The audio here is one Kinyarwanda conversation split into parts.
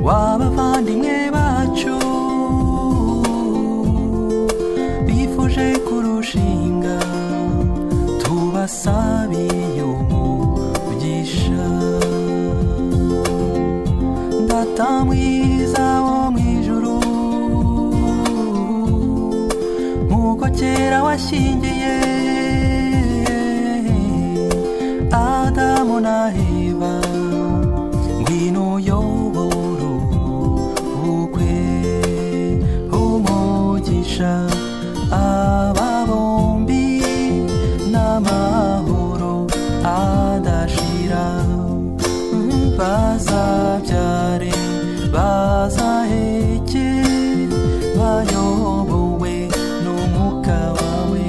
W'abavandimwe bacu bifuje kurushinga, tubasabiye umugisha. Data mwiza wo mu ijuru, nk'uko kera washyingiye Adamu na Eva, ngwino uyobore ubukwe. Umugisha aba bombi n'amahoro adashira, bazabyare bazaheke bayobowe n'umwuka wawe.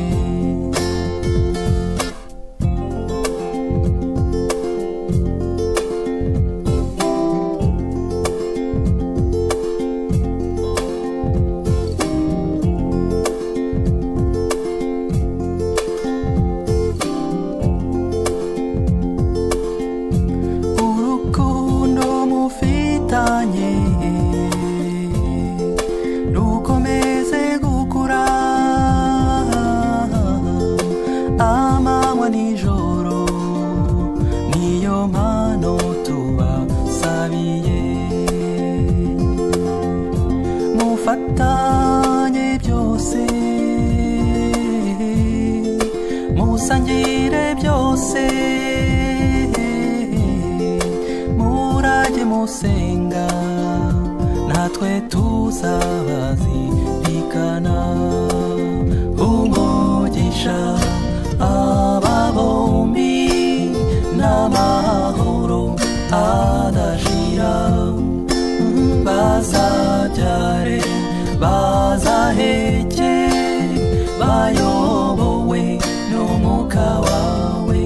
Urukundo mufitanye rukomeze gukura amanywa nijoro, niyo mpano tubasabiye. Mufatanye byose, musangire byose, murajye musenga, natwe tuzabazirikana. Umugisha aba bombi n'amahoro adashira, bazabyare bazaheke bayobowe n'umwuka wawe.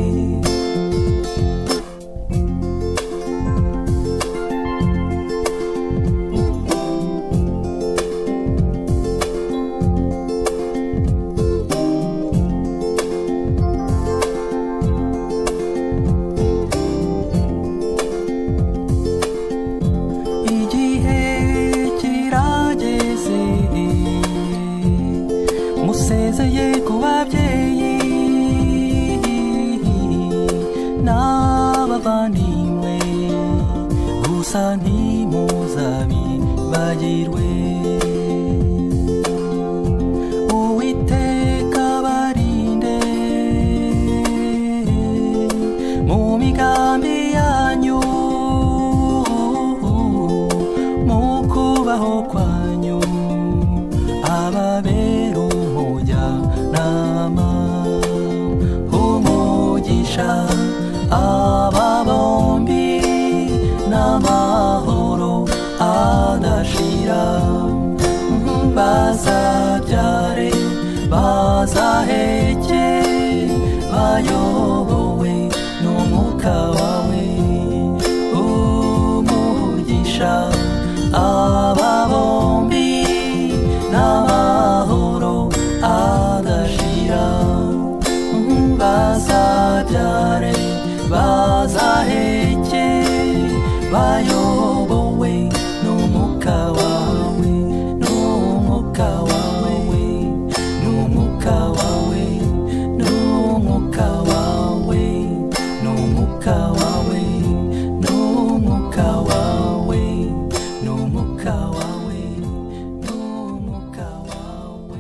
Igihe kirageze musezeye ku babyeyi n'abavandimwe, gusa ntimuzabibagirwe. Uwiteka barinde mu migambi yanyu, mu kubaho kwanyu, ababera umujyanama. Umugisha aba bombi n'amahoro adashira, bazabyare bazaheke bayobowe n'umwuka wawe. Umugisha aba bombi n'amahoro adashira, bazabyare bazaheke bayobowe n'umwuka wawe, n'umwuka wawe, n'umwuka wawe, n'umwuka wawe, n'umwuka wawe, n'umwuka wawe, n'umwuka wawe, n'umwuka wawe.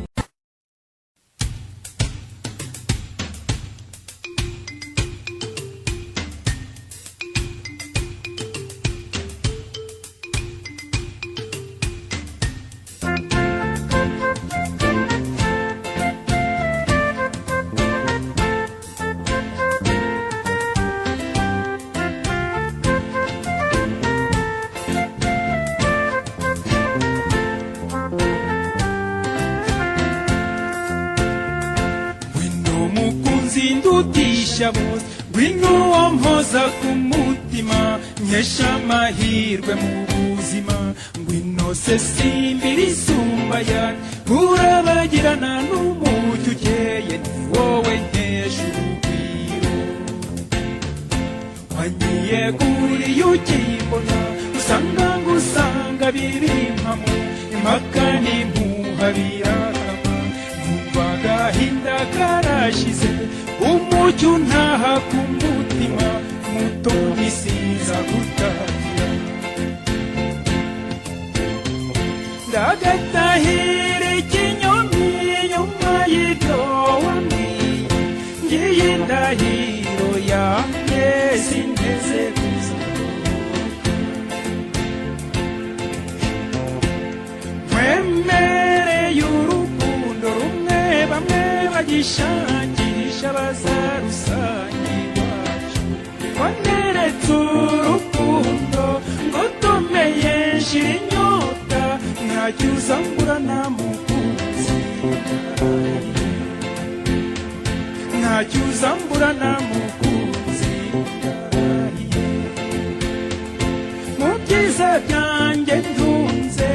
Ngwino mukunzi ndutisha bose, ngwino wampoza ku mutima, nkesha amahirwe mu buzima. Ngwino se simbiri isumba yanjye, urabagirana n'umucyo ukeye, ni wowe nkesha urugwiro. Wanyiyeguriye ukimbona, usanga ngusanga. Nsanga birimpamo, impaka n'impuha birakama. Numva agahinda karashize, umucyo untaha ku mutima. Mutoni, sinza gutakira. Ndagatahira ikinyoni nyuma y'ibyo wambwiye. Ngiyi ndahiro yanjye, sinteze kuzadohoka. Nkwemereye urukundo rumwe bamwe bagishakisha, bazarusanga iwacu. Waneretse urukundo ngo tumeye nshira inyota. Ntacyo uzambura nta mukunzi, ntacyo uzambura nta mukunzi. Mu byiza byanjye ntunze,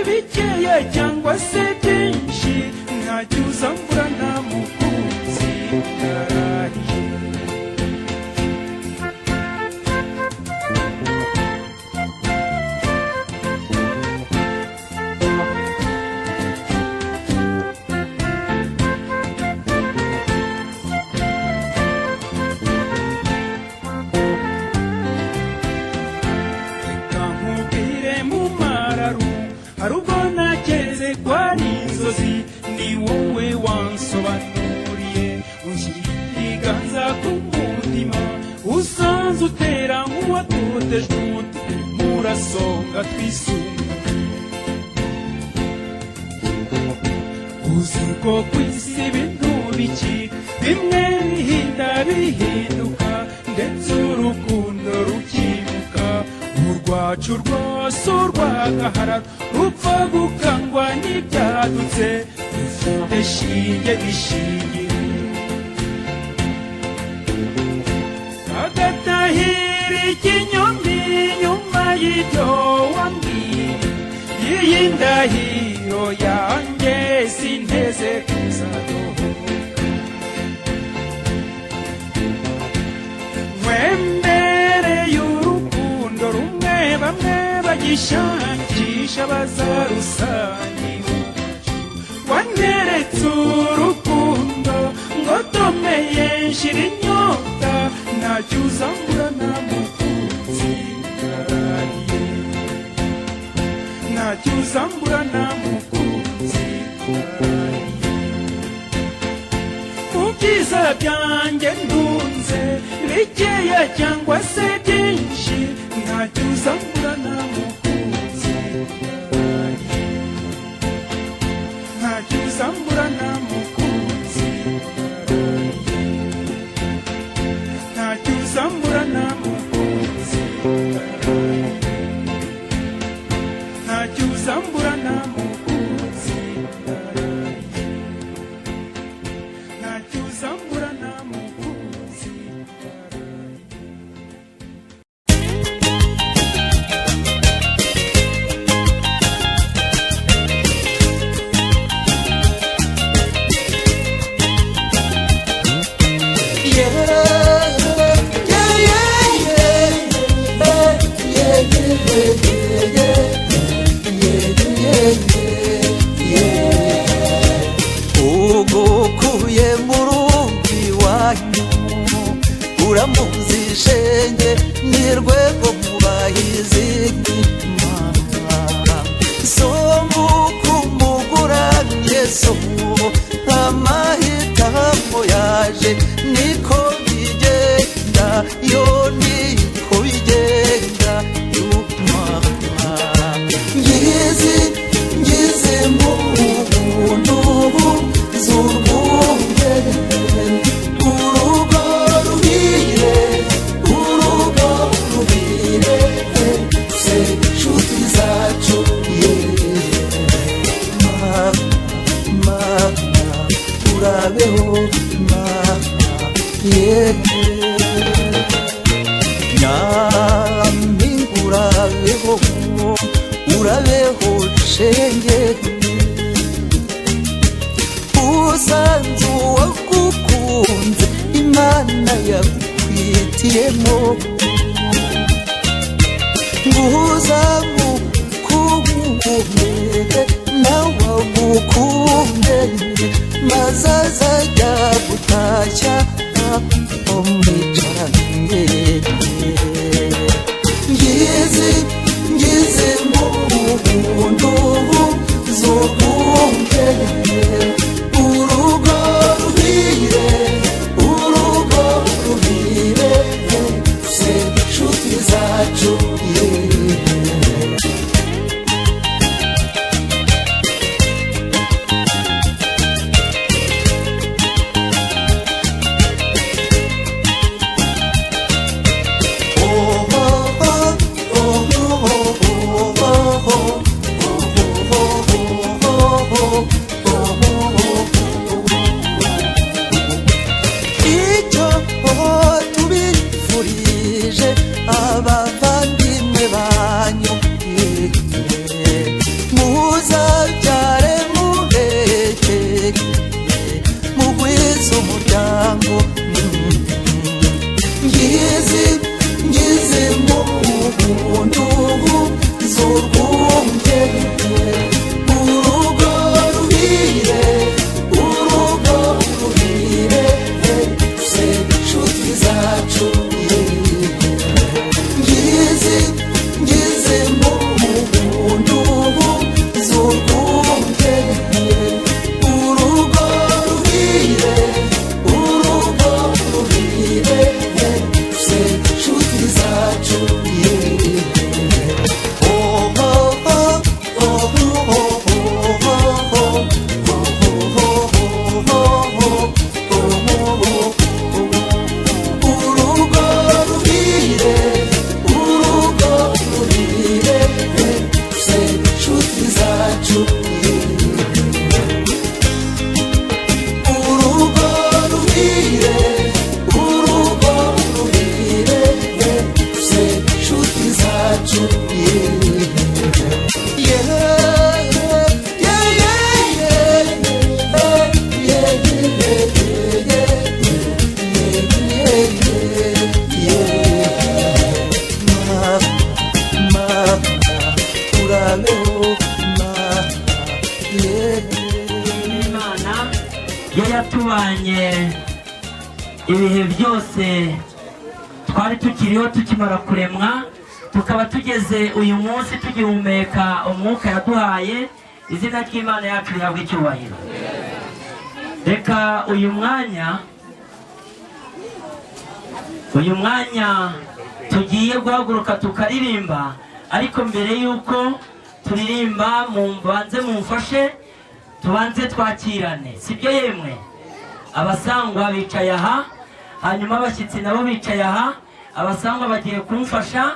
bikeya cyangwa se byinshi, ntacyo uzambura nta mukunzi, ndarahiye. Reka nkubwire mu mararu, hari ubwo nakeze ko ari inzozi. Ni wowe wansobanuriye, unshyira ikiganza ku mutima. Usanze utera nk'uwatotejwe, uti murasonga twisunga. Uzi ko ku isi ibintu biki bimwe bihinda bihinduka, ndetse urukundo rukimuka. Urwacu rwose urw'agahararo rupfa gukangwa n'ibyadutse, rufite shinge n'ishingiro. Agatahira ikinyoni nyuma y'ibyo wambwiye. Iyi ndahiro yanjye, sinteze kuzadohoka. Nkwemereye urukundo rumwe bamwe bagishakisha, bazarusanga iwacu. Waneretse urukundo ngo tomeye nshira inyota. Ntacyo uzambura nta mukunzi, ndarahiye. Ntacyo uzambura nta mukunzi, ndarahiye. Mu byiza byanjye ntunze, bikeya cyangwa se byinshi, ntacyo uzambura nta mukunzi, ndarahiye. Ntacyo uzambura nta mukunzi, ndarahiye. Ntacyo uzambura nta mukunzi, ndarahiye. Ntacyo uzambura nta mukunzi, ndarahiye. Ntacyo uzambura nta mukunzi, ndarahiye. Ugukuye mu rugo iwanyu uramuzi shenge, ni rwego mubahizi. Sombukumuguranye so amahitamo yaje, niko bigenda yo, niko bigenda. Ngizi ngize mu buntu z'urwunge, urugo ruhire, urugo ruhire se nshuti zacu. Mama, mama, urabeho mama, yeah. Nyampinga, urabeho, urabeho shenge. Usanze uwagukunze Imana yagukwitiyemo, nguhuza mukunde. Maze azajya gutashya mwicaranye. Ngizi ngize mu buntu z'ubwunge, urugo ruhire, urugo ruhire, se inshuti zacu, yeah. Icyo tubifurije abavandimwe banyu, muzabyare muheke, mugwize umuryango. Ngizi ngize mu buntu z'urwunge, urugo ruhire, urugo ruhire, se inshuti zacu. Ngizi ngize mu buntu z'urwunge, urugo ruhire, urugo ruhire, se inshuti zacu. Oh, oh, oh, oh, oh, oh, oh, oh, oh. Urugo ruhire, urugo ruhire, se inshuti zacu. Urugo ruhire, urugo ruhire, se inshuti zacu. Yeah, yeah, yeah, yeah, yeah, yeah, yeah. Ma, urabeho ma, yeah. Imana yo yatubanye ibihe byose twari tukiriho, tukimara kuremwa, tukaba tugeze uyu munsi tugihumeka umwuka yaduhaye. Izina ry'Imana yacu rihabwa icyubahiro. Reka uyu mwanya tugiye guhaguruka tukaririmba, ariko mbere y'uko turirimba mumbanze mumfashe tubanze twakirane, sibyo? Yemwe abasangwa bicaye aha, hanyuma abashyitsi nabo bicaye aha. Abasangwa bagiye kumfasha,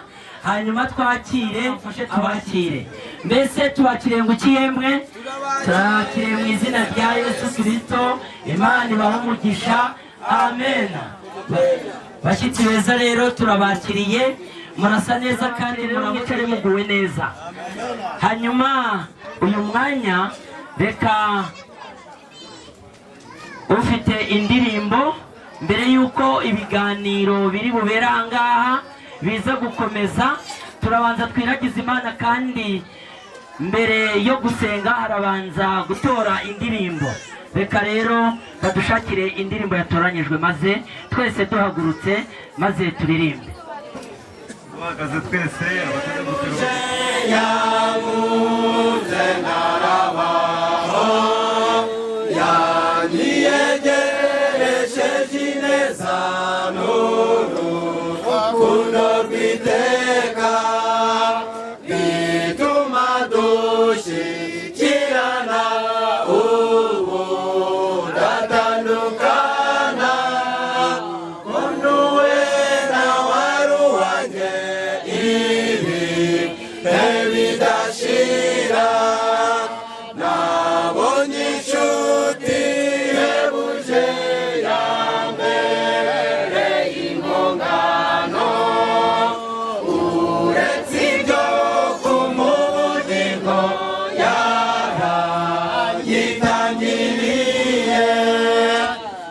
hanyuma twakire, mfashe tubakire. Mbese tubakiriye ngo iki? Yemwe turakiriye mu izina rya Yesu Kirisito. Imana ibahe umugisha, amen. Bashyitsi beza rero, turabakiriye, murasa neza kandi rero mwicare muguwe neza. Hanyuma uyu mwanya reka ufite indirimbo, mbere y'uko ibiganiro biri bubere aha ngaha biza gukomeza, turabanza twiragize Imana. Kandi mbere yo gusenga harabanza gutora indirimbo. Reka rero badushakire indirimbo yatoranyijwe, maze twese duhagurutse, maze turirimbe. Duhagaze twese, abateze ingofero. Yankunze ntarabaho, yanyiyegeresheje ineza n'urukundo rw'iteka, bituma dushyikirana ubu ndatandukana. Muntu we nawe ari uwanjye ibihe bidashira. Nabonye inshuti ihebuje ya mbere impongano, uretse ibyo ku mudiho yaranyitangiriye.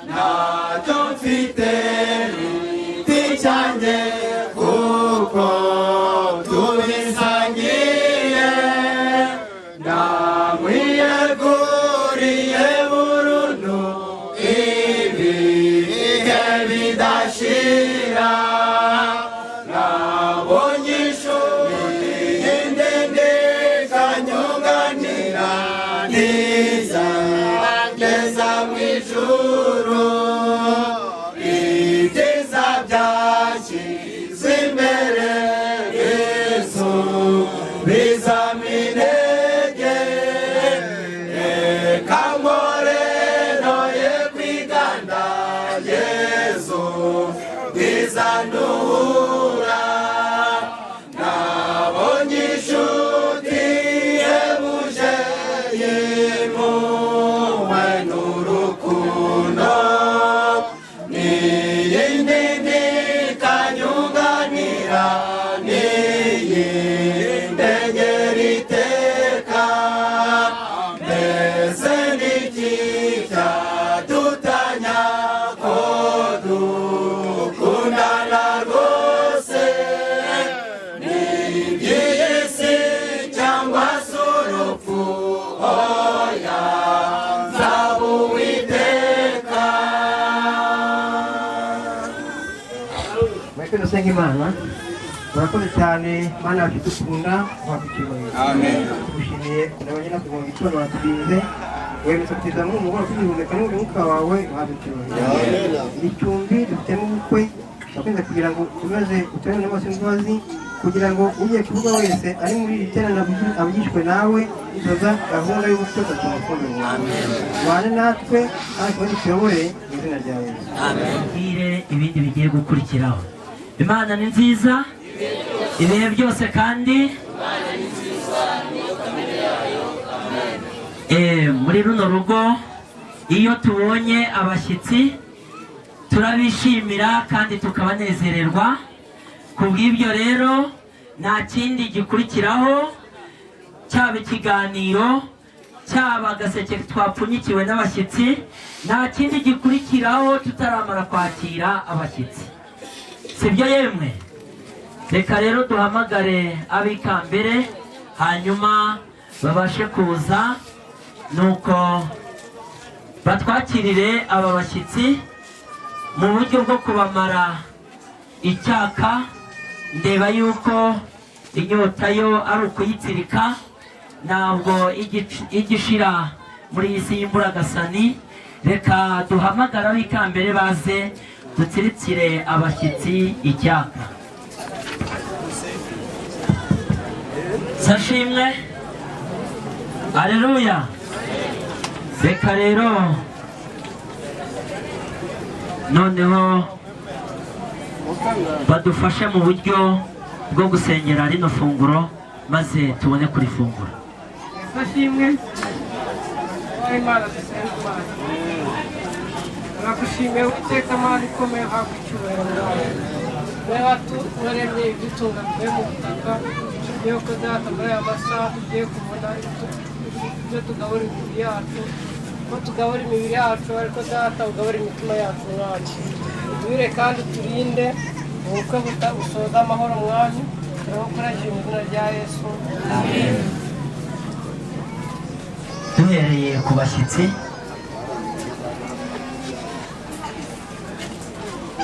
Ntacyo mfite giti cyanjye kuko tubisangiye, ndamwiyeguriye. Dusenga Imana. Murakoze cyane Mana yacu idukunda, waducyubahiro. Amen. Tugushimiye nabanye natwe mu gitondo waturinze, wemeza kugeza muri uyu mugoroba tugihumeka n'umwuka wawe, waducyubahiro. Icumbi dufitemo ubukwe, turakwinze kugira ngo ukomeze uterane bose imbabazi, kugira ngo ugiye kuvuga wese ari muri iri teraniro avugishwe nawe, dusoza gahunda y'ubukwe tukamukunde wawe. Ubane natwe kandi ukomeze utuyobore mu izina rya Yesu. Tubwire ibindi bigiye gukurikiraho. Imana ni nziza ibihe byose kandi muri runo rugo iyo tubonye abashyitsi turabishimira kandi tukabanezererwa. Ku bw'ibyo rero nta kindi gikurikiraho, cyaba ikiganiro, cyaba agaseke twapfunyikiwe n'abashyitsi, nta kindi gikurikiraho tutaramara kwakira abashyitsi, sibyo yemwe? Reka rero duhamagare ab'ikambere hanyuma babashe kuza, nuko batwakirire aba bashyitsi mu buryo bwo kubamara icyaka. Ndeba yuko inyota yo ari ukuyitsirika, ntabwo igishira muri iyi si y'imburagasanyi. Reka duhamagare ab'ikambere baze dutsiritsire abashyitsi icyaka. Sashimwe, aleluya. Reka rero noneho badufashe mu buryo bwo gusengera rino funguro, maze tubone kurifungura. Sashimwe, Imana dusenga Imana. Turagushimiye Uwiteka Mana ikomeye, uhabwa icyubahiro mwawe. Wowe waremye ibidutunga bivuye mu butaka, tugiye ko data muri aya masaha tugiye kubona ibyo tugabura imibiri yacu, ko tugabura imibiri yacu ariko data ugabura imitima yacu mwami. Uduhire kandi uturinde ubukwe busoza amahoro mwami. Turabukoresheje mu izina rya Yesu. Amen. Duhereye ku bashyitsi,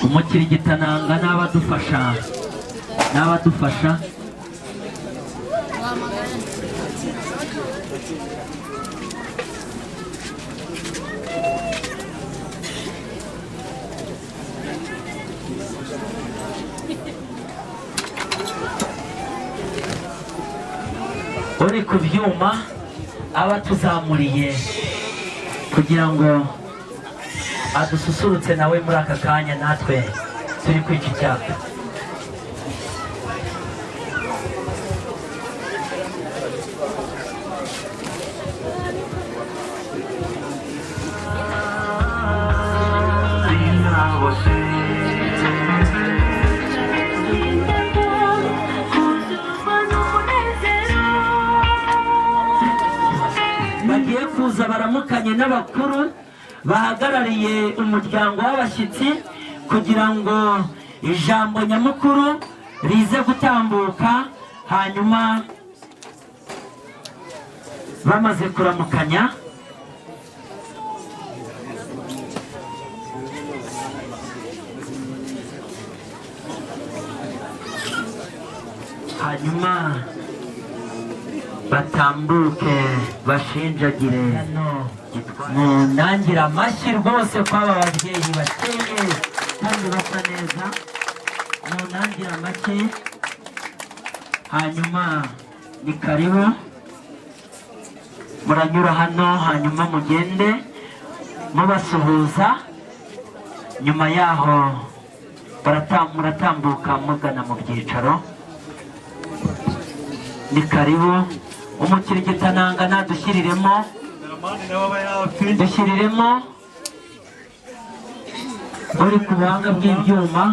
umukirigitananga n'abadufasha n'abadufasha uri ku byuma abatuzamuriye kugira ngo adususurutse nawe muri aka kanya natwe turi kwica icyaka. Bagiye kuza baramukanye n'abakuru bahagarariye umuryango w'abashyitsi kugira ngo ijambo nyamukuru rize gutambuka, hanyuma bamaze kuramukanya hanyuma batambuke bashinjagire. Munangira amashyi rwose kw'aba babyeyi bakeye kandi basa neza. Munangira amashyi, hanyuma ni karibu, muranyura hano hanyuma mugende mubasuhuza. Nyuma yaho muratambuka mugana mu byicaro. Ni karibu. Umukirigitananga nadushyiriremo, dushyiriremo uri ku buhanga bw'ibyuma.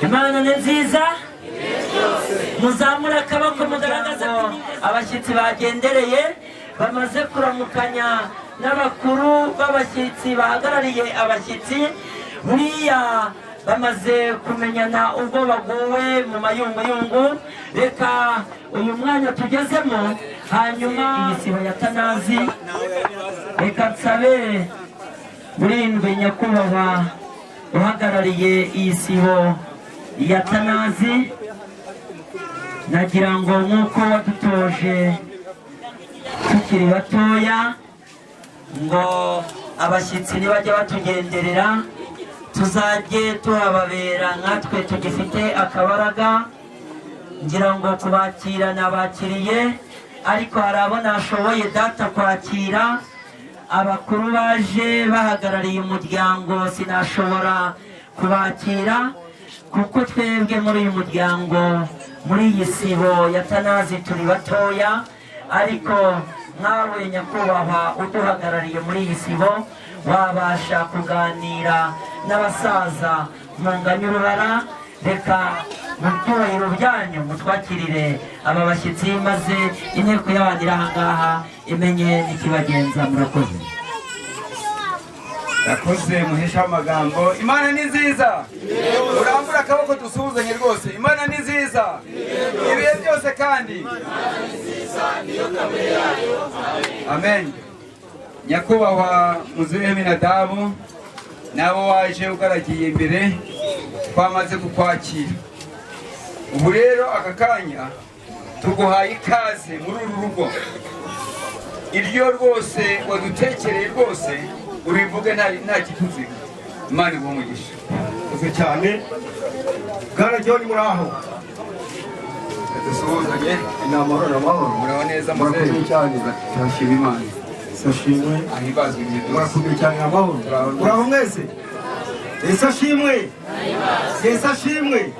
Imana ni nziza. Muzamure akaboko mugaragaza ko abashyitsi bagendereye bamaze kuramukanya n'abakuru b'abashyitsi bahagarariye abashyitsi. Buriya bamaze kumenyana ubwo baguwe mu mayunguyungu. Reka uyu mwanya tugezemo, hanyuma igisibo ya Tanazi, reka nsabe Burindwi nyakubahwa uhagarariye iyi sibo ya Tanazi, nagira ngo nk'uko wadutoje tukiri batoya ngo abashyitsi nibajya batugenderera tuzajye tuhababera nkatwe tugifite akabaraga. Ngira ngo kubakira nabakiriye, ariko hari abo nashoboye data kwakira. Abakuru baje bahagarariye umuryango sinashobora kubakira, kuko twebwe muri uyu muryango, muri iyi sibo ya Tanazi turi batoya. Ariko nkawe nyakubahwa uduhagarariye muri iyi sibo, wabasha kuganira n'abasaza munganya urubara. Reka mu byubahiro byanyu mutwakirire aba bashyitsi, maze inteko y'abantu iri aha ngaha imenye n'ikibagenza. Murakoze. Yakoze muhesha amagambo. Imana ni nziza. Urambura akaboko dusuhuzanye rwose. Imana ni nziza ibihe byose kandi amen. Nyakubahwa muzehe Minadabu, nabo waje ugaragiye imbere, twamaze kukwakira. Ubu rero aka kanya tuguhaye ikaze muri uru rugo. Iryo rwose wadutekereye rwose urivuge nta kituziga. Imana iguhe umugisha. Murakoze cyane bwana John, muraho? Dusuhuzanye. Ni amahoro, ni amahoro. Muraho neza muzehe? Murakoze cyane. Turashima Imana. Sashimwe. Ahimbazwe ibihe byose. Murakomeye cyane, ni amahoro. Muraho mwese? Yesu ashimwe. Yesu ashimwe.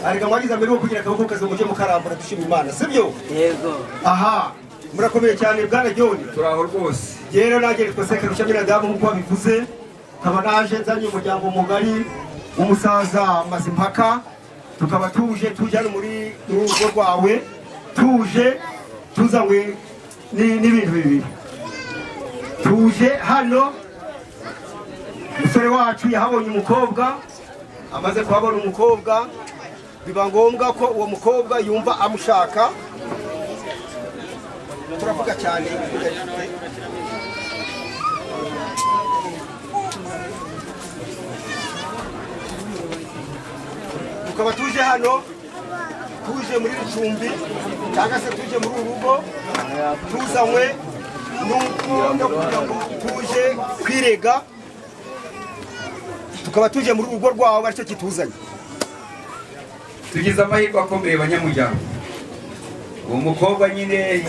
Ariko mwagize mbere yo kugira akaboko kazi mujye mukarambura dushima Imana, sibyo? Yego. Aha, murakomeye cyane bwana John. Turaho rwose. Rero nanjye nitwa Sekarusha Minadamu nk'uko wabivuze, nkaba naje nzanye umuryango mugari w'umusaza Mazimpaka, tukaba tuje tuje hano muri rugo rwawe, tuje tuzanywe n'ibintu bibiri. Tuje hano, umusore wacu yahabonye umukobwa, amaze kuhabona umukobwa biba ngombwa ko uwo mukobwa yumva amushaka. Turavuga cyane. Tukaba tuje hano, tuje muri Rucumbi cyangwa se tuje muri uru rugo tuzanywe no kugira ngo tuje kwirega, tukaba tuje muri urugo rwawe aricyo kituzanye. Tugize amahirwe akomeye banyamuryango. Uwo mukobwa nyine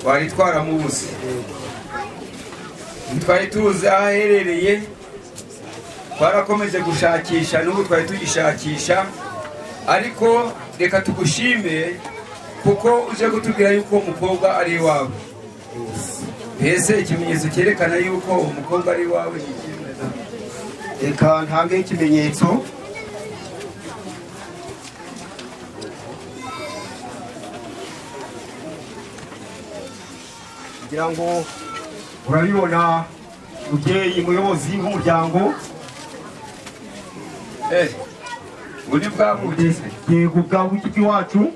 twari twaramubuze, twari tuzi aho aherereye, twarakomeje gushakisha, n'ubu twari tugishakisha. Ariko reka tugushime kuko uje kutubwira yuko uwo mukobwa ari iwawe. Mbese ikimenyetso cyerekana yuko uwo mukobwa ari iwawe ni ikihe? Reka ntange ikimenyetso. Kugira ngo urabibona mubyeyi muyobozi w'umuryango. Ubu ni bwa buki se? Yego, bwa buki bw'iwacu.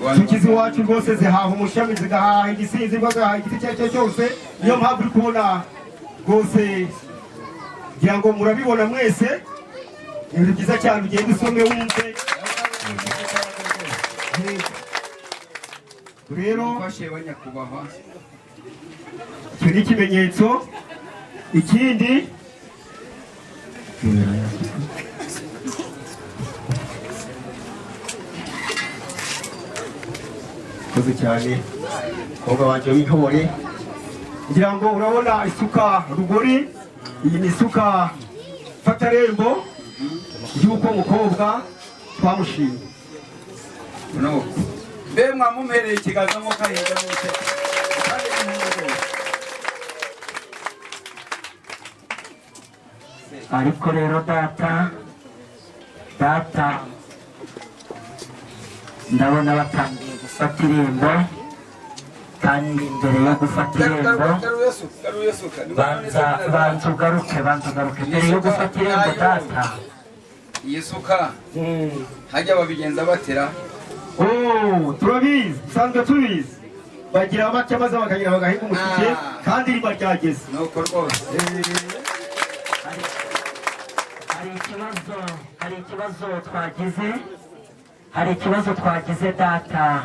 Inzuki z'iwacu rwose zihaha umushami, zigahaha igisinzi, zigahaha igiti icyo ari cyo cyose. Niyo mpamvu uri kubona rwose, ngira ngo murabibona mwese, ibintu byiza cyane. Ugenda usome wumve rero. Mufashe banyakubahwa. Icyo ni ikimenyetso. Ikindi, murakoze cyane mukobwa wanjye w'intore, ngira ngo urabona isuka rugori, iyi ni isuka fatarembo y'uko mukobwa twamushimye. Mbe mwamumpereye ikiganza nk'uko ahinga n'ubutaka. Ariko rero data, data, ndabona batangiye gufata irembo, kandi mbere yo gufata irembo banza, banza ugaruke, banza ugaruke mbere yo gufata irembo, data. Iyi suka hajya babigenza batera? Oh, turabizi, dusanzwe tubizi. Bagira batya maze bakagira bagahinga umuseke kandi riba ryageze. Nuko rwose. Hari ikibazo, hari ikibazo twagize, hari ikibazo twagize, data,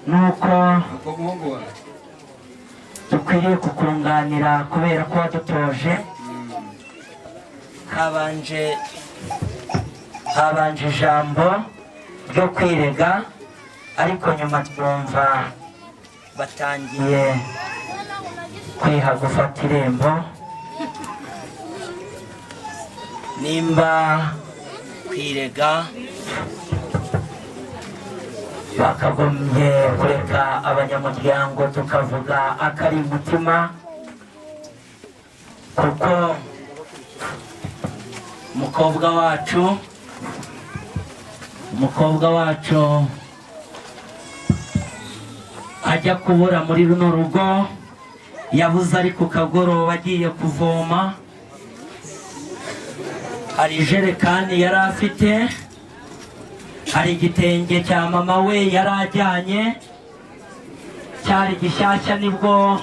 nuko Nuko muhungu wawe. dukwiriye kukunganira kubera ko wadutoje. Habanje ijambo ryo kwirega, ariko nyuma twumva batangiye kwiha gufata irembo. Nimba kwirega, bakagombye kureka abanyamuryango tukavuga akari umutima, kuko umukobwa wacu ajya kubura muri runo rugo, yabuze ari ku kagoroba agiye kuvoma. Hari ijerekani yari afite, hari igitenge cya mama we yari ajyanye, cyari gishyashya, nibwo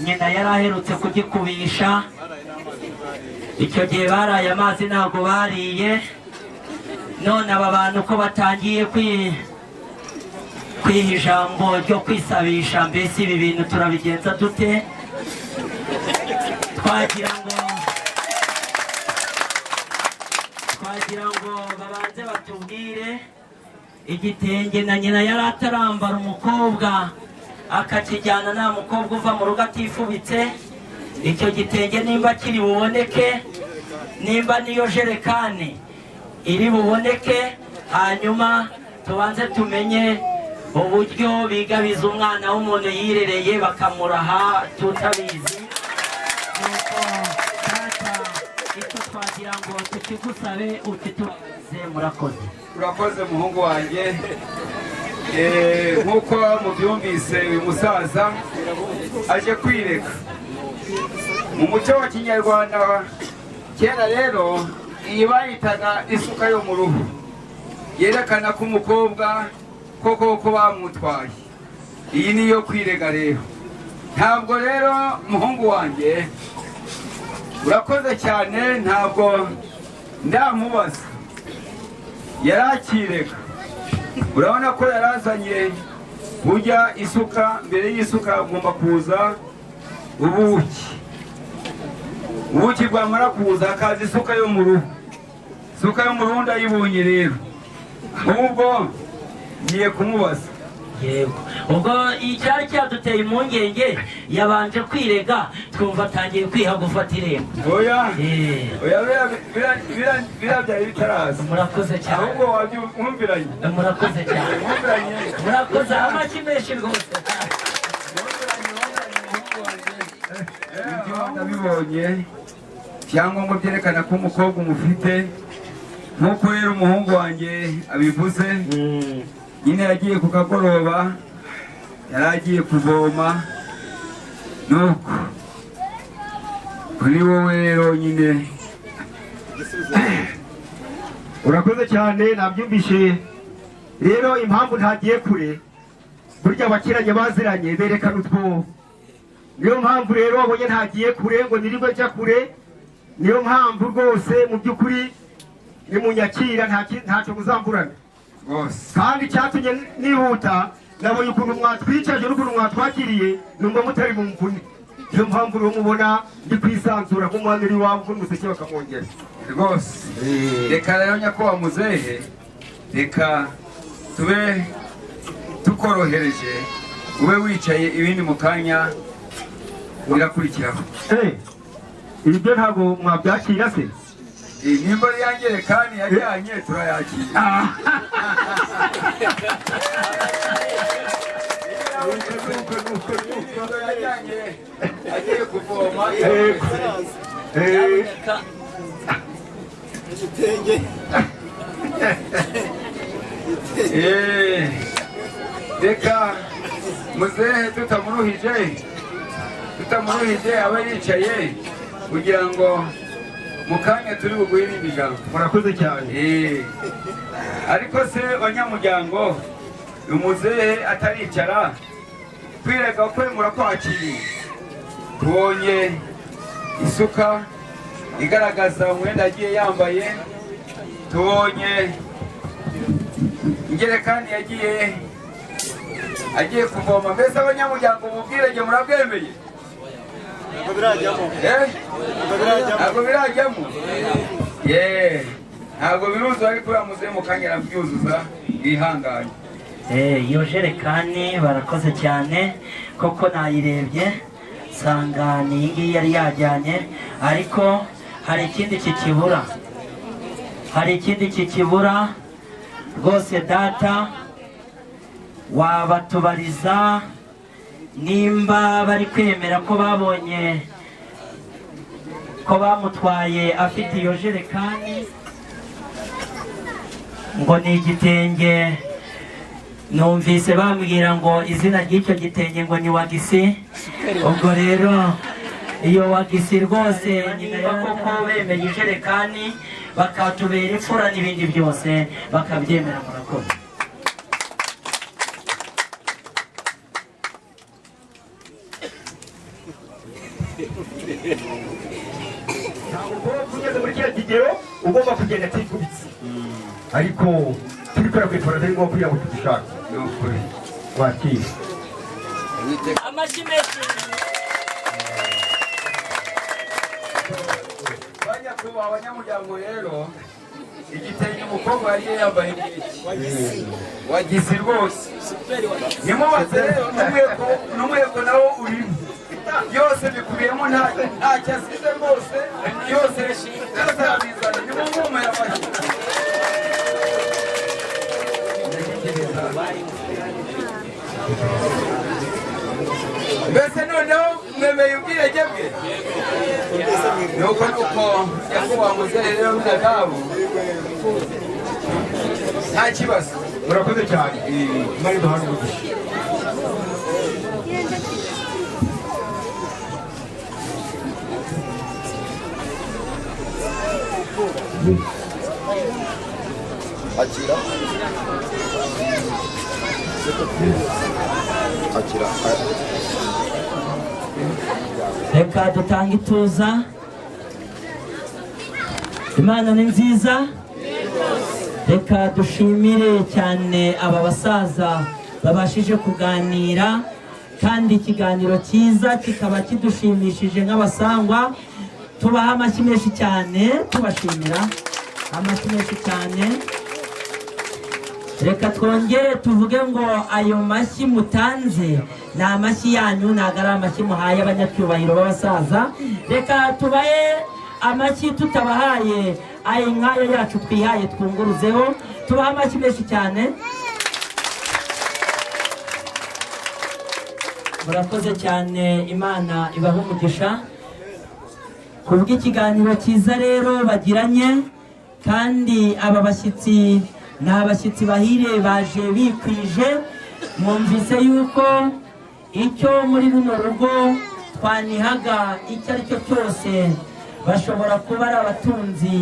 nyina yari aherutse kugikubisha. Icyo gihe baraye amazi, ntabwo bariye. None aba bantu ko batangiye kwiha ijambo ryo kwisabisha, mbese ibi bintu turabigenza dute? Twagira ngo babanze batubwire igitenge na nyina yari atarambara, umukobwa akakijyana. Nta mukobwa uva mu rugo atifubitse. Icyo gitenge nimba kiri buboneke, nimba niyo jerekani iri buboneke, hanyuma tubanze tumenye uburyo bigabiza umwana w'umuntu yirereye bakamuraha tutabizi. Nuko data, icyo twagira ngo tukigusabe ukitubaze. Murakoze. Urakoze muhungu wanjye. Nk'uko mubyumvise, uyu musaza aje kwireka mu muco wa kinyarwanda. Kera rero iyi bayitaga isuka yo mu ruhu, yerekana ko umukobwa koko ko bamutwaye. Iyi niyo kwirega rero. Ntabwo rero, muhungu wanjye, urakoze cyane, ntabwo ndamubaza, yarakirega. Urabona ko yarazanye burya isuka. Mbere y'isuka agomba kuza ubuki. Ubuki bwamara kuza hakaza isuka yo mu ruhu. Isuka yo mu ruhu ndayibonye rero, ahubwo ngiye kumubaza. Yego, ubwo icyari cyaduteye impungenge, yabanje kwirega, twumva atangiye kwiha gufata irembo. Oya oya, biriya byari bitaraza. Murakoze cyane. Ahubwo wabyumviranye. Murakoze cyane. Mwumviranye. Murakoze, amashyi menshi rwose. Ibyo ndabibonye, ibyangombwa byerekana ko umukobwa umufite. Nk'uko rero umuhungu wanjye abivuze nyine, yagiye ku kagoroba, yari agiye kuvoma. Nuko kuri wowe rero nyine. Urakoze cyane, nabyumvishe. Rero impamvu ntagiye kure, burya abakiranye baziranye berekana utwobo. Niyo mpamvu rero wabonye ntagiye kure ngo nirirwe njya kure. Niyo mpamvu rwose mu by'ukuri nimunyakira ntacyo muzamburana. Rwose. Kandi icyatumye nihuta, nabonye ukuntu mwatwicaje n'ukuntu mwatwakiriye, numva mutari mu mvune. Niyo mpamvu rero mubona ndi kwisanzura nk'umwana uri iwabo, nk'umuseke bakamwongera. Rwose, reka rero nyakubahwa muzehe, reka tube tukorohereje, ube wicaye, ibindi mu kanya birakurikiraho. Ibyo ntabwo mwabyakira se? Nimba ari yangerekani yajyanye, turayakira. Yajyanye agiye kuvoma. Nyamuneka. Reka muzehe tutamuruhije aba yicaye kugira ngo mu kanya turi buguhe irindi jambo. Murakoze cyane. Ariko se banyamuryango, umuzehe ataricara kwirega kwe murakwakiriye. Tubonye isuka igaragaza umwenda yagiye yambaye, tubonye ingerekani yagiye agiye kuvoma. Mbese abanyamuryango mubwirege murabwemeye? Ntabwo birajyamo. Ntabwo biruzura, ariko uriya muzehe mu kanya arabyuzuza mwihanganye. Iyo jerekani barakoze cyane koko, nayirebye nsanga ni iyi ngiyi yari yajyanye, ariko hari ikindi kikibura, hari ikindi kikibura rwose. Data, wabatubariza nimba bari kwemera ko babonye ko bamutwaye afite iyo jerekani, ngo ni igitenge. Numvise bambwira ngo izina ry'icyo gitenge ngo ni wagisi. Ubwo rero iyo wagisi rwose, niba koko bemeye ijerekani bakatubera imfura n'ibindi byose bakabyemera, murakoze. Ntabwo ugeze muri kiriya kigero ugomba kugenda atifubitse, ariko tubikora ku itora ari ngombwa kugira ngo tugishake wakire. Amashyi menshi. Banyakubahwa abanyamuryango, rero igitenge umukobwa yari yambaye ni wagisi rwose. Nimubaze rero n'umweko nawo urimo, byose bikubiyemo, ntacyo asize rwose, byose byose arabizana. Nimumumere amashyi. Mbese noneho mwemeye ubwirege bwe? Nuko nuko nyakubahwa muzehe rero Minadabu, nta kibazo. Murakoze cyane, Imana iduhane umugisha. Akira, akira. Reka dutange ituza. Imana ni nziza. Reka dushimire cyane aba basaza babashije kuganira, kandi ikiganiro cyiza kikaba kidushimishije nk'abasangwa. Tubaha amashyi menshi cyane, tubashimira amashyi menshi cyane. Reka twongere tuvuge ngo ayo mashyi mutanze ni amashyi yanyu, ntabwo ari amashyi muhaye abanyacyubahiro b'abasaza. Reka tubahe amashyi tutabahaye ayo nk'ayo yacu twihaye, twunguruzeho. Tubahe amashyi menshi cyane. Murakoze cyane, Imana ibahe umugisha kubw'ikiganiro cyiza rero bagiranye. Kandi aba bashyitsi ni abashyitsi bahire, baje bikwije. Mwumvise yuko icyo muri runo rugo twanihaga icyo ari cyo cyose, bashobora kuba ari abatunzi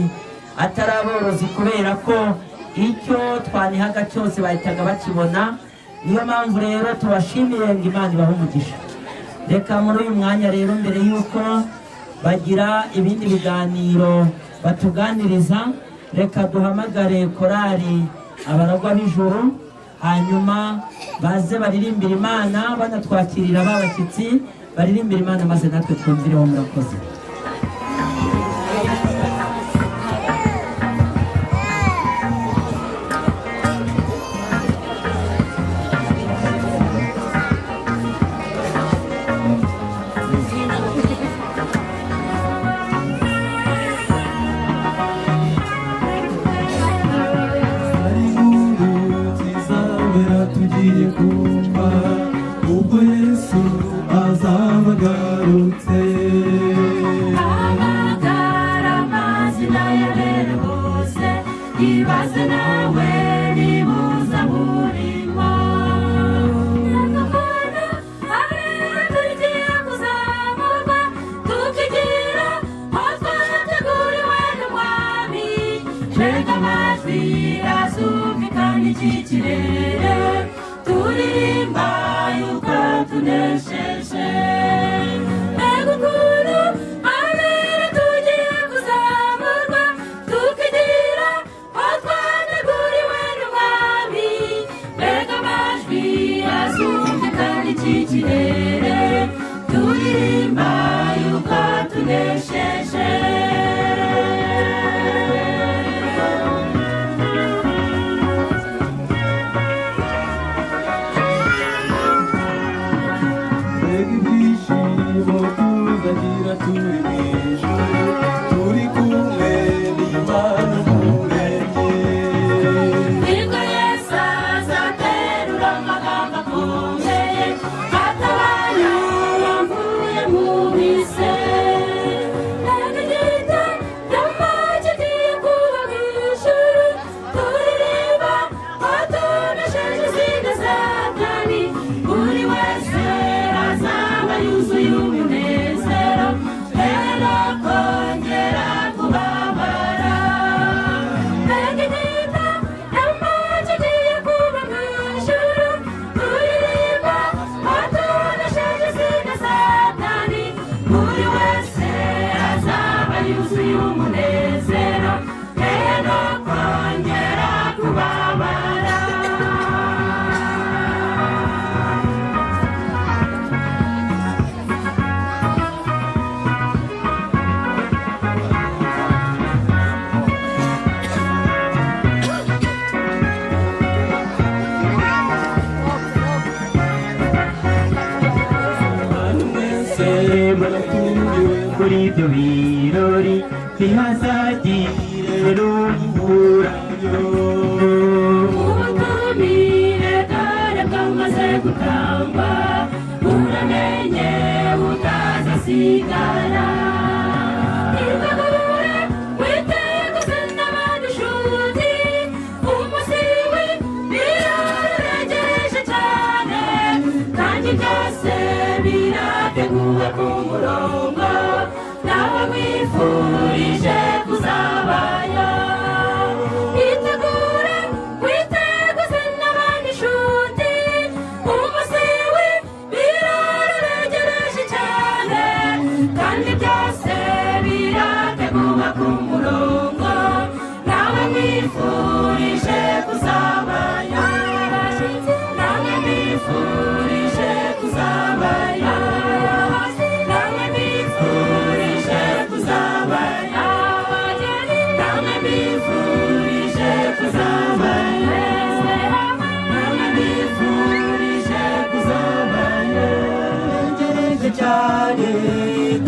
atari aborozi, kubera ko icyo twanihaga cyose bahitaga bakibona. Niyo mpamvu rero tubashimiye ngo Imana ibahe umugisha. Reka muri uyu mwanya rero, mbere y'uko bagira ibindi biganiro batuganiriza, reka duhamagare korali Abaragwa b'Ijuru, hanyuma baze baririmbira Imana, banatwakirira ba bashyitsi, baririmbira Imana maze natwe twumvireho. Murakoze. Tugiye kumva ubwo Yesu azaba agarutse. Hamagara amazina y'abera bose. iki kirere turirimba yuko tunesheje. Mbega ukuntu abera tugiye kuzamurwa tukigira aho twateguriwe n'Umwami. Mbega amajwi azumvikana iki kirere turirimba yuko tunesheje. Mbega ibyishimo tuzagira turi mu ijuru turi kumwe n'Imana Umuremyi. Nibwo Yesu azaterura amagambo akomeye atabaye arambuye mu bise. Mbega igitaramo kigiye kuba mu ijuru turirimba ko tunesheje izina Satani. Buri wese azaba yuzuye umunezero rero kongera kubabara. Mbega igitaramo kigiye kuba mu ijuru turirimba ko tunesheje izina Satani. Buri wese azaba yuzuye umunezero rero kongera kubabara. Abantu mwese muratumiwe kuri ibyo birori ntihazagire n'uburayo. Ubutumire dore bwamaze gutangwa uramenye utazasigara. Itegure witeguze n'abandi nshuti umunsi w'ibirori uregereje cyane kandi byose birateguwe ku murongo nawe wifurije kuzabayo. Itegure witeguze n'abandi nshuti umunsi w'ibirori uregereje cyane kandi byose birateguwe ku murongo nawe wifurije kuzabayo. Nawe wifurije kuzabayo. Nawe wifurije kuzabayo. Nawe wifurije kuzabayo. Nawe wifurije kuzabayo. Ntegereje cyane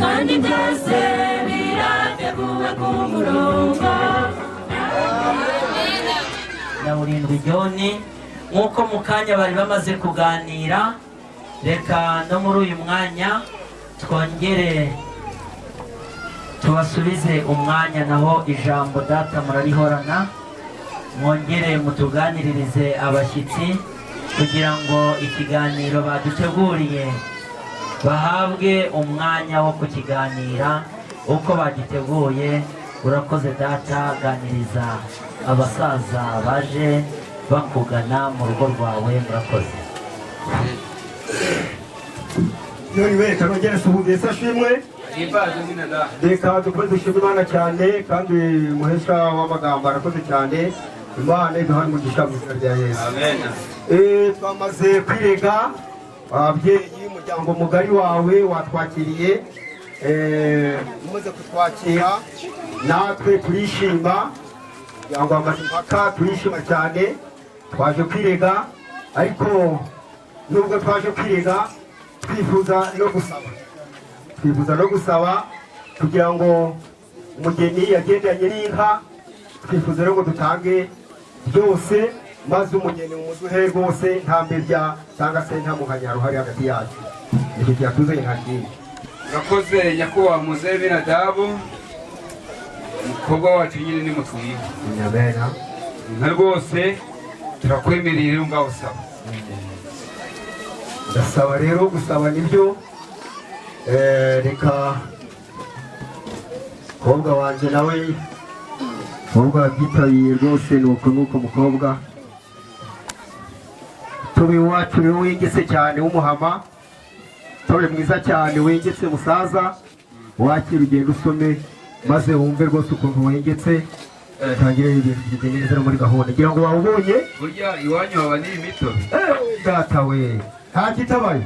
Kandi byose birateguwe ku murongo. Na Burindwi John, nk'uko mu kanya bari bamaze kuganira, reka no muri uyu mwanya twongere tubasubize umwanya, naho ijambo data murarihorana, mwongere mutuganiririze abashyitsi kugira ngo ikiganiro baduteguriye bahabwe umwanya wo kukiganira uko bagiteguye. Urakoze data, ganiriza abasaza baje bakugana mu rugo rwawe. Murakoze. None we kanongere suhuze Yesu ashimwe. Himbazwe izina rya Reka dukomeze dushime Imana cyane kandi umuhesha w'amagambo arakoze cyane. Imana iduhaye umugisha mu izina rya Yesu. Amen. Twamaze kwirega ababyeyi, umuryango mugari wawe watwakiriye. Umaze kutwakira natwe turishima, umuryango wa Mazimpaka turishima cyane. Twaje kwirega, ariko nubwo twaje kwirega twifuza no gusaba, twifuza no gusaba kugira ngo umugeni yagendanye n'inka, twifuza rero ngo dutange byose maze umugeni mumuduhe rwose nta mbebya cyangwa se nta muhanyaro uhari hagati yacu. Nicyo cyatuzanye, nta kindi. Urakoze nyakubahwa muzehe Binadabu, umukobwa wacu nyine ni mutwiwe. Amen. Nka rwose turakwemereye rero, ngaho saba. Ndasaba rero, gusaba nibyo. Reka mukobwa wanjye nawe, mukobwa wabyitabiriye rwose, ni uko nuko mukobwa Tobe iwacu rero wengetse cyane w'umuhama, tobe mwiza cyane wengetse musaza, wakira ugenda usome maze wumve rwose ukuntu wengetse, utangire ibintu bigende neza no muri gahunda. Ngira ngo wawubonye. Burya iwanyu haba n'iyi mitobe? Data we, nta kitabaye.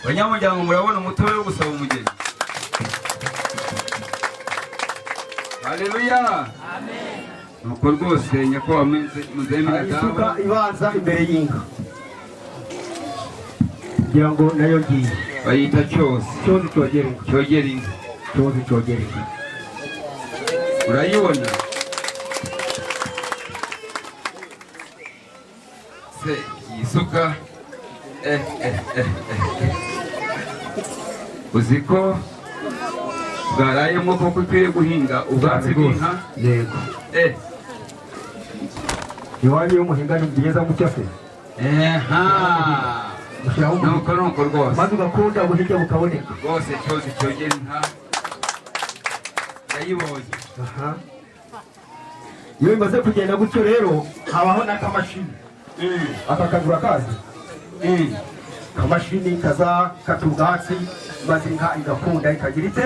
Banyamuryango, murabona umutobe wo gusaba umugeni. Haleluya! Nuko rwose nyakubahwa muzehe Hari isuka Minadabu, ibanza imbere y'inka, ngira ngo nayo ngiye. Bayita cyose. Cyozi cyogera inka. Cyogera inka. Cyozi cyogera inka. Urayibona se iyi suka? Eh, eh, eh, eh. Uzi ko bwarayemo koko ikwiye guhinga ubwatsi bw'inka? Yego. Eh. Iwanyu iyo muhinga ni byiza gutya se? Eha. Mushyiraho Nuko nuko rwose. Maze ugakunda ubuhinge bukaboneka. Rwose cyozi cyogera inka ndayibonye. Aha, iyo bimaze kugenda gutyo rero habaho n'akamashini. Aka kagura kazi kamashini kaza kata ubwatsi, maze inka igakunda ikagira ite,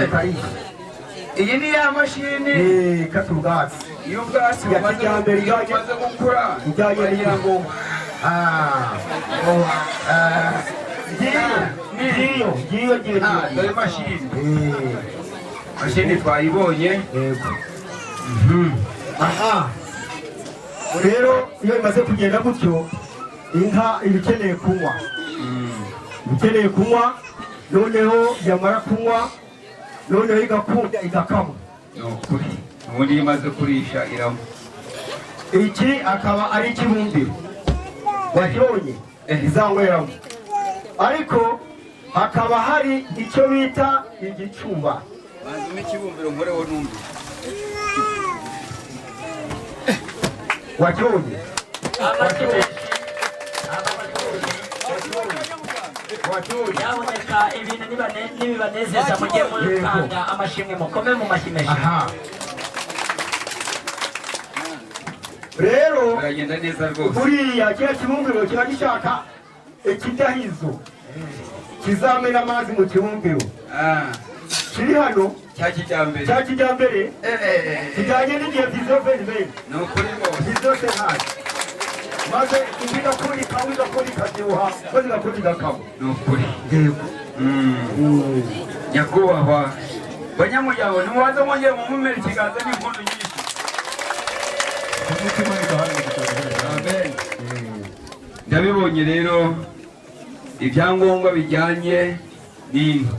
ikarisha. Iyi ni ya mashini? Eh, kata ubwatsi. Iyo ubwatsi Ya bumaze kijyambere. iyo bumaze gukura ijyanye uragira ngo Ah, oh, ah, ngiyo ngiyo ngiyo ngiyo. Ah, dore mashini. Mashini twayibonye. Yego. Aha rero iyo bimaze kugenda gutyo, inka iba ikeneye kunywa, iba ikeneye kunywa. Noneho yamara kunywa, noneho igakunda igakama. Ni ukuri, ubundi iyo imaze kurisha iramo. Iki akaba ari ikibumbiro wakibonye izanyweramo, ariko hakaba hari icyo bita igicuba. Banza umpe ikibumbiro nkoreho numve. Wakibonye? Nyaboneka ibintu nibibanezeza mujye mutanga amashimwe, mukome mu mashyi menshi. Rero biragenda neza rwose. Buriya kiriya kibumbiro kiba gishaka ikidahizo kizamena amazi mu kibumbiro kiri hano. Cya kijyambere. Cya kijyambere kijyanye n'igihe, viziyo veni. Ni ukuri rwose. Viziyo sentari, maze indi igakura ikanywa, igakura ikabyibuha, maze igakura igakama. Ni ukuri. Yego. Nyakubahwa banyamuryango, nimubanze mwongere mumumere ikiganza n'impundu nyinshi. Amen. Ndabibonye rero ibyangombwa bijyanye n'inka.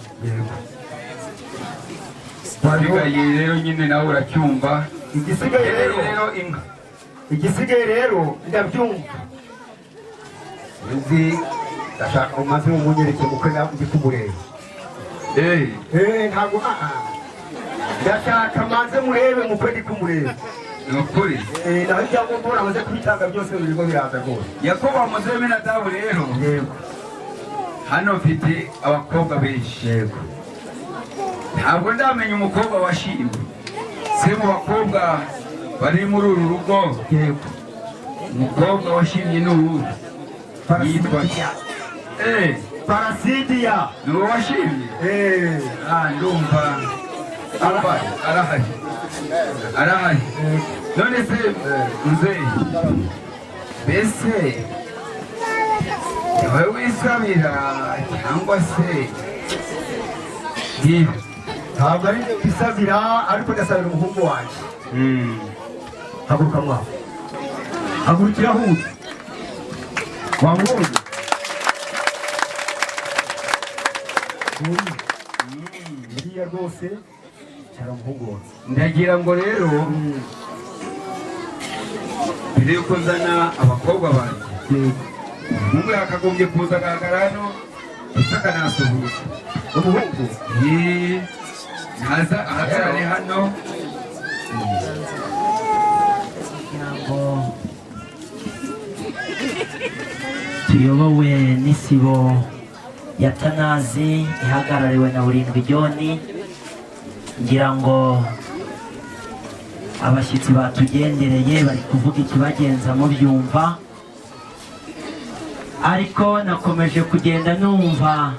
Isigaye rero nyine nawe uracyumva. Igisigaye rero rero inka. Igisigaye rero ndabyumva, nzi ndashaka umaze umunyereke mukwe ndi kumureba. Eh, ntabwo ndashaka manze murebe mukwe ndi kumureba. Ni ukuri. Eh, naho ibyangombwa uramaze kubitanga byose, birimo biraza rwose. Nyakubahwa muzehe Minadabu rero, yego, hano mfite abakobwa benshi. Yego. Ntabwo ndamenya umukobwa washimwe se mu bakobwa bari muri uru rugo. Yego. Umukobwa washimye ni uwuhe? Yitwa eh Parasidiya. Ni uwo washimye? Eh. Ah, ndumva ndumva arahari, arahari. None se muzehe, mbese ni wowe wisabira cyangwa se niba? Ntabwo ari njye kwisabira, ariko ndasabira umuhungu wanjye. Haguruka mwana, hagurukira huye, wamubonye? Uriya rwose cyari umuhungu wawe. Ndagira ngo rero mbere yuko nzana abakobwa banjye, umuhungu yakagombye kuza agaragara hano ndetse akanasuhuza. Umuhungu? Yee, naza ahagarare hano. Ngo tuyobowe n'isibo ya Tanazi ihagarariwe na Burindwi Joni. Ngira ngo abashyitsi batugendereye bari kuvuga ikibagenza mubyumva. Ariko nakomeje kugenda numva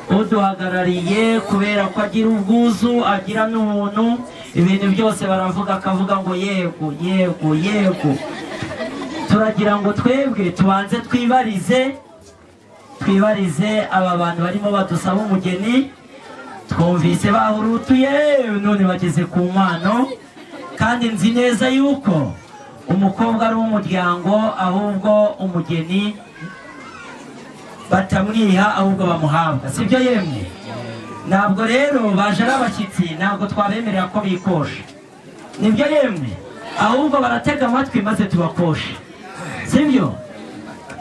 uduhagarariye, kubera ko agira ubwuzu, agira n'ubuntu, ibintu byose baravuga akavuga ngo yego, yego, yego. Turagira ngo twebwe tubanze twibarize aba bantu barimo badusaba umugeni. Twumvise bahurutuye none bageze ku nkwano, kandi nzi neza yuko umukobwa ari uw'umuryango, ahubwo umugeni batamwiha, ahubwo bamuhabwa, sibyo yemwe? Ntabwo rero baje ari abashyitsi, ntabwo twabemerera ko bikosha, nibyo yemwe? Ahubwo baratega amatwi maze tubakoshe, sibyo?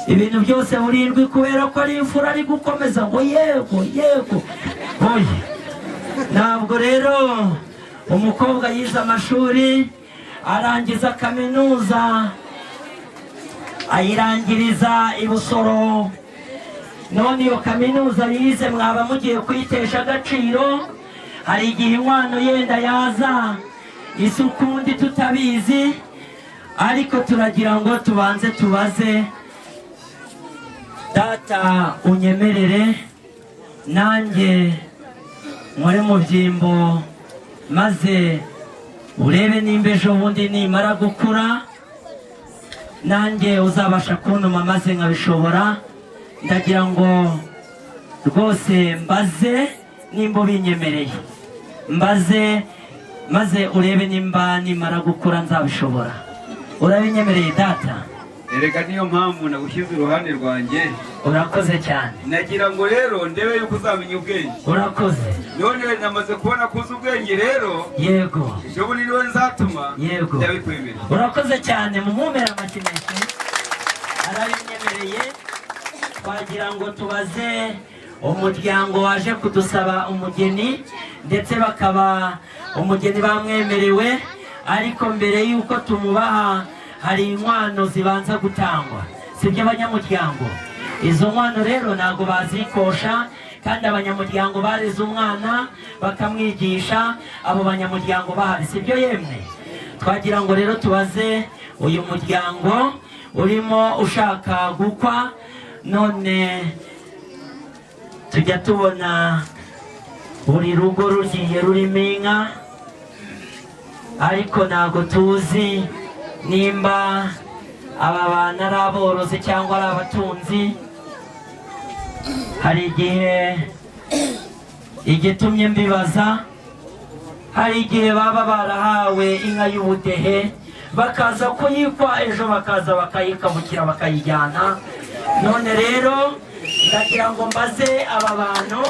Ibintu byose burindwi, kubera ko ari imfura, ari gukomeza ngo yego, yego, oya. Ntabwo rero umukobwa yize amashuri, arangiza kaminuza, ayirangiriza i Busoro. None iyo kaminuza yize mwaba mugiye kuyitesha agaciro. Hari igihe inkwano yenda yaza isa ukundi tutabizi, ariko turagira ngo tubanze tubaze. Data, unyemerere nanjye nkore mu byimbo, maze urebe nimba ejo bundi nimara gukura nanjye uzabasha kuntuma maze nkabishobora. Ndagira ngo rwose mbaze nimba ubinyemereye, mbaze maze urebe nimba nimara gukura nzabishobora. Urabinyemereye, data? Erega niyo mpamvu nagushyize iruhande rwanjye. Urakoze cyane. Nagira ngo rero ndebe yuko uzamenya ubwenge. Urakoze. None namaze kubona ko uzi ubwenge rero. Yego. Ejo bundi niwe nzatuma. Yego. Ndabikwemerera. Urakoze cyane, mumumere amashyi menshi, arabinyemereye. Twagira ngo tubaze umuryango waje kudusaba umugeni, ndetse bakaba umugeni bamwemerewe, ariko mbere y'uko tumubaha hari inkwano zibanza gutangwa, sibyo abanyamuryango? Izo nkwano rero ntabwo bazikosha, kandi abanyamuryango bareze umwana bakamwigisha, abo banyamuryango bahari, sibyo yemwe? Twagira ngo rero tubaze uyu muryango urimo ushaka gukwa. None tujya tubona buri rugo rugiye rurimo inka, ariko ntabwo tuzi nimba aba bantu ari aborozi cyangwa ari abatunzi. Hari igihe igitumye mbibaza, hari igihe baba barahawe inka y'ubudehe bakaza kuyikwa, ejo bakaza bakayikabukira bakayijyana. None rero ndagira ngo mbaze aba bantu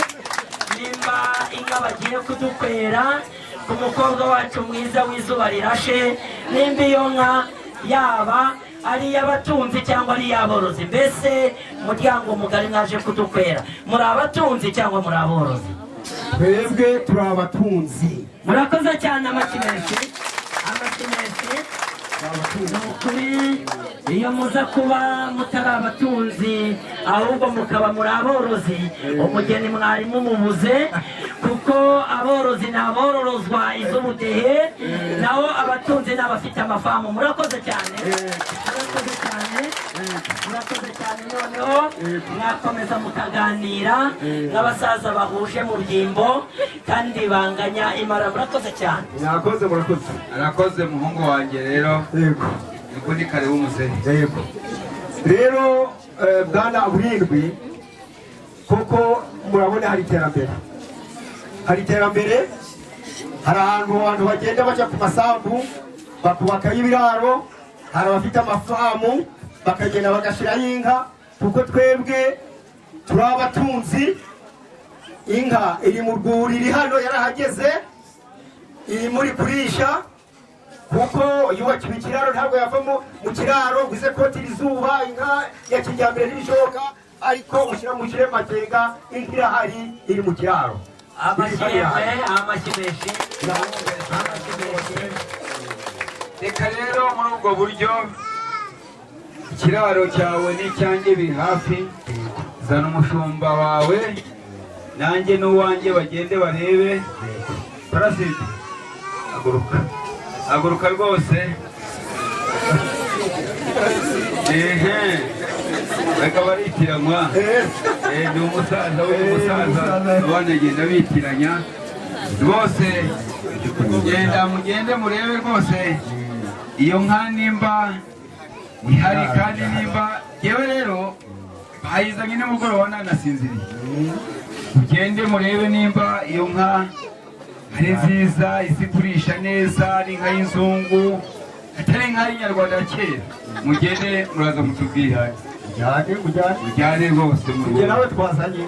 nimba inka bagiye kudukwera ku mukobwa wacu mwiza w'izuba rirashe, nimba iyo nka yaba ari iy'abatunzi cyangwa ari iy'aborozi. Mbese muryango mugari mwaje kudukwera, muri abatunzi cyangwa muri aborozi? Twebwe turi abatunzi. Murakoze cyane, amashyi menshi, amashyi menshi. Ni ukuri iyo muza kuba mutari abatunzi ahubwo mukaba muri aborozi, umugeni mwari mumubuze, kuko aborozi ni abororozwa iz'ubudehe, naho abatunzi ni abafite amafamu. Murakoze cyane, murakoze cyane, murakoze cyane. Noneho mwakomeza mukaganira nk'abasaza bahuje mu byimbo kandi banganya imara. Murakoze cyane. Mwakoze, murakoze. Arakoze muhungu wanjye rero. Yego. Niko ni kare w'umuzehe. Yego. Rero bwana Burindwi, koko murabona hari iterambere, hari iterambere. Hari ahantu abantu bagenda bajya ku masambu bakubakayo ibiraro, hari abafite amafamu bakagenda bagashyirayo inka, kuko twebwe turi abatunzi. Inka iri mu rwuri, iri hano yarahageze, iri muri kurisha, kuko yubakiwe ikiraro, ntabwo yavamo mu kiraro ngo ize kotira izuba. Inka ya kijyambere ntibishoboka, ariko ushyira mu kirere makenga, inka irahari, iri mu kiraro. Amashyi yemwe, amashyi menshi, amashyi menshi. Reka rero muri ubwo buryo ikiraro cyawe n'icyanjye biri hafi. Zana umushumba wawe nanjye n'uwanjye bagende barebe. Parasite, haguruka, haguruka rwose. Ehe. Reka baritiranwa. Ni umusaza w'uyu musaza, abana bagenda bitiranya rwose. Genda mugende murebe rwose iyo nka nimba ihari, kandi nimba yewe rero bayizanye nimugoroba nanasinziriye. Mugende murebe nimba iyo nka ari nziza, izi kurisha neza, ari inka y'inzungu, atari inka y'inyarwanda ya kera. Mugende muraza mutubwira. Ujyane, ujyane. Mujyane rwose. Njye nawe twazanye.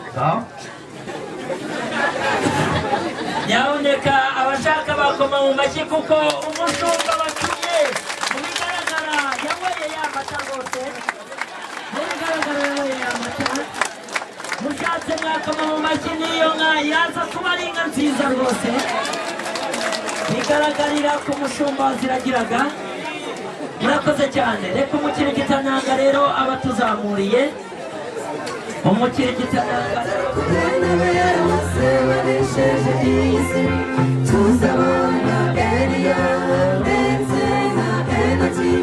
Nyaboneka abashaka bakoma mu mashyi, kuko umushumba batumye mu bigaragara yanyweye ya mata rwose. Mu bigaragara yanyweye ya mata. Mushatse mwakoma mu mashyi, n'iyo nka yaza kuba ari inka nziza rwose, bigaragarira ku mushumba waziragiraga. Murakoze cyane. Reka umukirigitananga rero aba tuzamuriye umukirigitananga. Tuzabona Eliya ndetse na Enoki,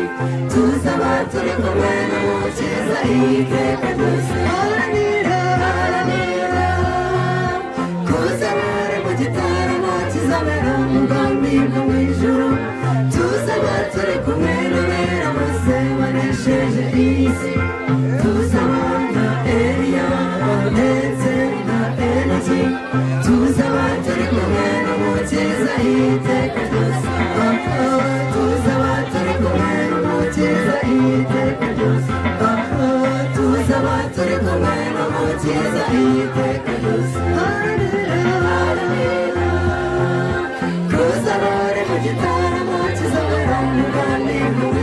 tuzaba turi kumwe n'Umukiza iteka ryose. Haranira, haranira kuzabara mu gitaramo kizabera mu bwami bwo mu ijuru. Tuzaba turi kumwe n'abera bose banesheje iyi si. Tuzabona Eliya ndetse na Enoki, tuzaba turi kumwe n'Umukiza iteka ryose. Oh, oh, tuzaba turi kumwe n'Umukiza iteka ryose. Oh, oh, tuzaba turi kumwe n'Umukiza iteka ryose. Haranira, haranira kuzaba uri mu gitaramo kizabera mu bwami bwo mu